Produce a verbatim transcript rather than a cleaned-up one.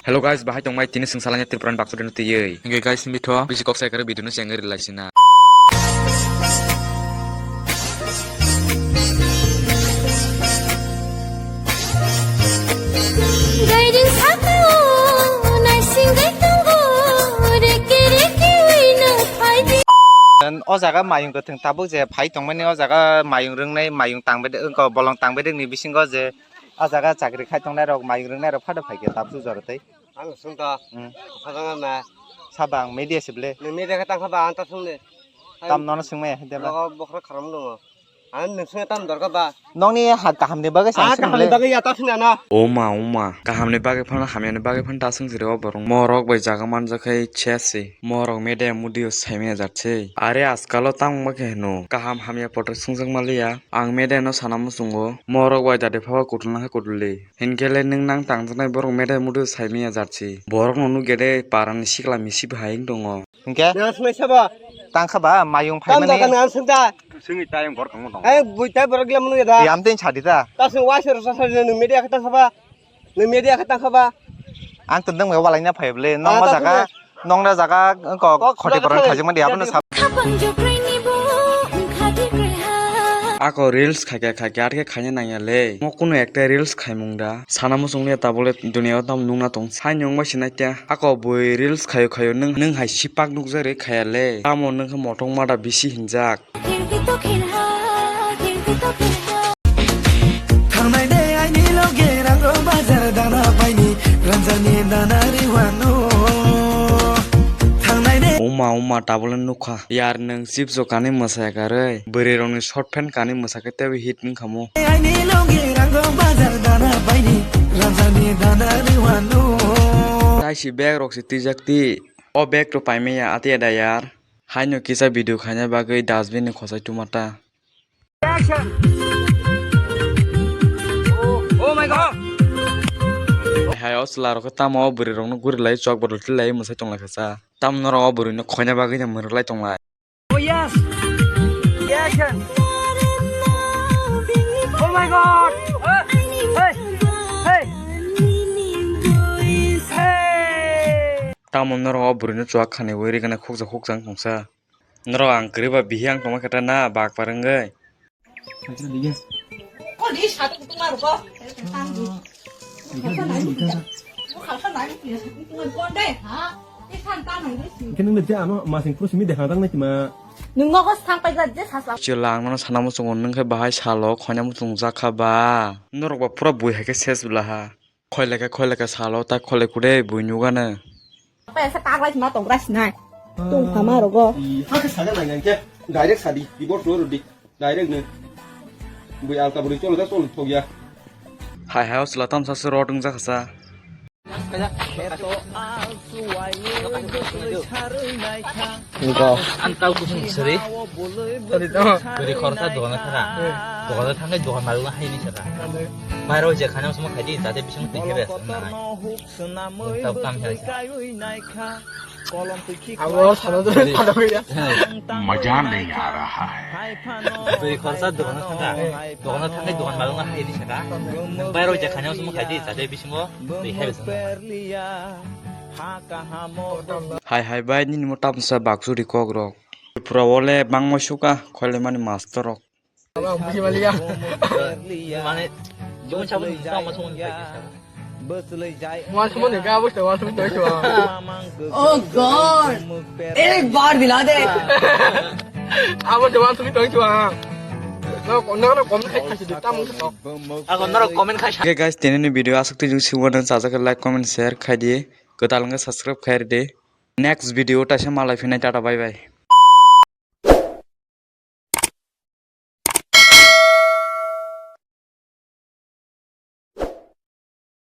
Hello guys, bahai tongmai tini swng salanya Tripura ni baksa dino tiyei. Hingke guys, mitho bisi kok sai kare video no chengri lai sina. Gairing sakao naising gai tongo, reke reke ui nang phaidi. O jaga mayung kwthwng tabuk je phai tongmani, o jaga mayung rwngnai, mayung tangbai de, wngkha bolong tangbai de ni bisingo je. A jaga chakri khai tongnai rok, mayung rwngnai rok phado phaikhe tabuk jora tei. Ang swngkha. Hmm. Khajang na. Saba ang media se ble. Nwng media khe tangkha ba ang ta swngni. Tam nono swngmaya hede ba. Nogo bokhorok kharam dongo. Ang nwng swngya tam dorkha ba. Nongni ha kaham ni bagwi sa swng ble. Kaham ni bagwi ya ta swngya na. Oma, oma. Kaham ni bagwi phano hamya ni bagwi phano ta swng siri o borok. Morok bai jaga manjak khai chesi. Morok media mudio saimaya jat se. Are askalo tamo ma khe hino. Kaham hamya potor swngjak maliya. Ang media no sana muchungo. Morok bai dade phaba kutul na khe kutul li. Hinkhe le nwng nang tangjaknai borok media mudu saimaya jat se. Borok no nugya de parani sikla misi bahai wng tongo. Hinkhe? Nang swngwi sabo. Tangkha ba mayung phaimani. Tam dokan ang swngda. Swngwi tayung borok tongmo tongo. Ai bui tai borok lamano ya da. Yam tin sadi da. Ta swng wai sero sa sa nwng media khe ta saba. Nwng media khe tangkha ba. Ang tundang mai walaina phai ble. Nong ma jaga, nong na jaga ko khoti koran khajima di abano sab. Ako reels khaikha khaikha atke khaina nangya le. Mo kuno ekta reels khaimung da. Sana muchung le tabole dunia o tam nungna tong. Sai nung bai sinai te. Ako bui reels khayo khayo nung, nung hai sipak nukjak re khaya le. Tamo nung khe mothok mada bisi hinjak. Thangnai de aini loge rangrok bazar dana paini ranjani dana riwano. Thangnai de. Oma, oma, tabole nukha. Yar nwng chips o kanwi mwsaya karwi. Bwrwi rokni short pant kanwi mwsakhe teibo hit wngkha mo. Aini loge rangrok bazar dana paini ranjani dana riwano. Taisi bag rok se twijak ti. O bag rok paimaya atiya da yar. Haino kisa video khaina bagwi dustbin ni khosai tuma ta. Action! Oh, oh my God! Hai, o chwla rok khe tamo o bwrwi rok no guri lai, chok bodol khe lai, mwsai tong lai kha sa. Tamo norok o bwrwi no khoina bagwi no mwrwk lai tong lai. Oh yes! Action! Oh my God! Hey! Hey! Hey! Tamo norok o bwrwi no chuak khani wi ri gana khukja khukja wng tong sa. Norok ang kwrwi ba bihi ang tongma khe ta na bak par wngwi. Hwnkhe nwng de ano masing puro simi dekha tang nai tima. Nwng nogo sang paijak je sasa. Chwla ang nono sana muchungo nwng khe bahai salo khoina muchung jakha ba. Norok ba pura bui hai khe ses bwla ha. Khoilai khe, khoilai khe salo, ta khoilai kude bui nugano. Apa esa taglai sima tongrai sinai. Tong phama rogo. I, ha khe saga nai nai khe, direct sadi, divorce no rwdi, direct no. Bui alka bwrwi cholo da cholo thok ya. Hai hai o chwla tamsa se rot wngjakha sa. Niko. Ang tau kusung seri. Sorry, tamo. Bwrwi khoroksa dogano thangkha. Dogano thangkhe dogan malwkno haini sakha. Bairo je khana sumok khaidi, jate bising twi khe bes nai. Tau kam khe sa. Abo sano to. Sorry. Maja nahi aa raha hai. Bwrwi khoroksa dogano thangkha. Dogano thangkhe dogan malwkno haini sakha. Bairo je khana sumok khaidi, jate bisingo twi khe bes nai. Hai hai bai, nini mo tamsa baksu ri kok rok. Tripura o le bangma suka khoile mani master rok. Mane, jibon sabon tamo songoni khai khe sa. Mo sabon ni ga bo to, mo sabon to. Oh God! Ek baar dila de. Abo to, mo sabon to. No, no, no, comment khai khai di, tamo to. Ago norok comment khai sa. Okay guys, tini ni video aswk twi jung si wana, chajak like, comment, share khai di. Kwtal wngkha subscribe khai di. Next video taisa malai phinai, tata, bye bye.